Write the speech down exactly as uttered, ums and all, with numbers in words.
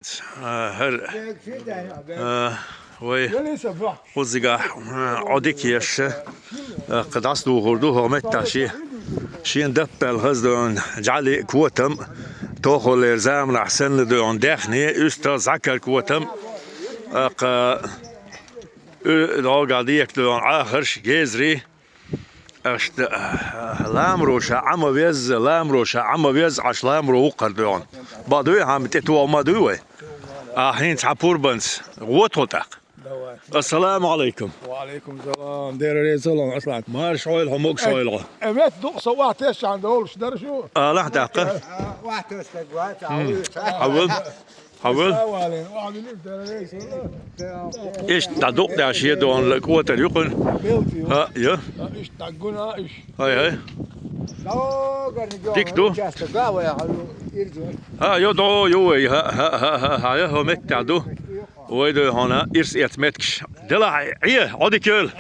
А, хӀара, а, вай кхуззигахь, а, Ӏодика еш, а, кхы дӀасадухур ду хӀокху меттехь шен, шен даппаьлла хаза доьгӀна жӀаьли а, котам а, тохаллера заманахь санна доьгӀна даьхни, уьстагӀ, зӀакар котам а, кху, уь-, догӀа дехка доьгӀна Ӏахарш, гезри. Аша, а, ламаро ша Ӏама веза, ламаро ша Ӏама веза, Ӏаш ламаро вукхар доьгӀна. Бакъ дуй, хьан тӀе тоха ма дуй вай? А, хӀинца хьан пурбанца гӀо тхо тӀаккха. Давай. Ассаламу алайкум. Ва алайкум салам. Дера реза ло, Аслан. Марша Ӏойла хьо, могуш Ӏойла хьо. Э, мет дукъ со вахь тесчан долуш дара шу. Алахь даккха. Вахь тестаг вац, а, Хьавил. Хьавил. Салам алейкум. Ва алейкум салам. Иштта дӀа дукъ деш шен догӀна кӀотар юкъана. ХӀа, я. Иштта гуна иш. ХӀай, хӀай. Дика ду. Часто гава я хьавил ирзу. ХӀа, йо, до, йо, вай. ХӀа, хӀа, хӀа, хӀа, хӀа, я, хӀо меттехь ду. Вай ду хьуна ирс эц меттигаш. Делахь, Ӏе, Ӏодика йойла.